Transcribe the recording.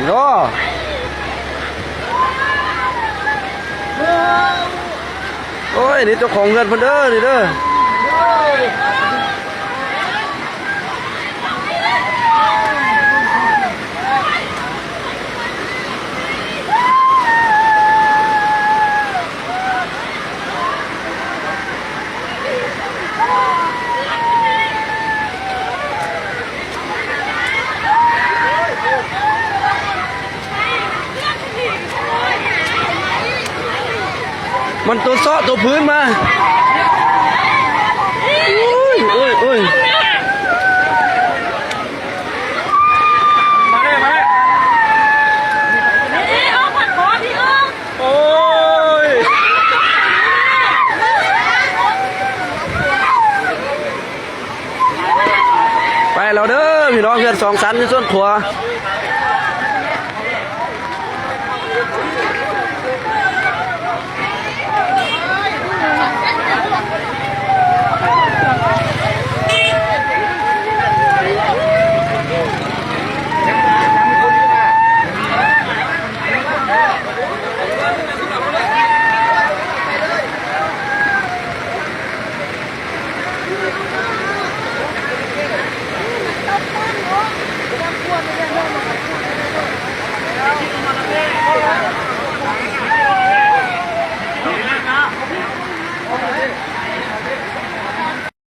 ເນາະ ໂອ້ຍ ນີ້ເຈົ້າຂອງເຮືອນເພິ່ນເດີ ນີ້ເດີ. ມັນຕົວເຊາະຕົວພື້ນມາ ໂອ້ຍ ໂອ້ຍ ໂອ້ຍ. ມາເລີຍ ມາເລີຍ ໂອ້ຍ ໄປແລ້ວເດີພີ່ນ້ອງ ເຮືອນສອງຊັ້ນຢູ່ສ່ວນຂວາ.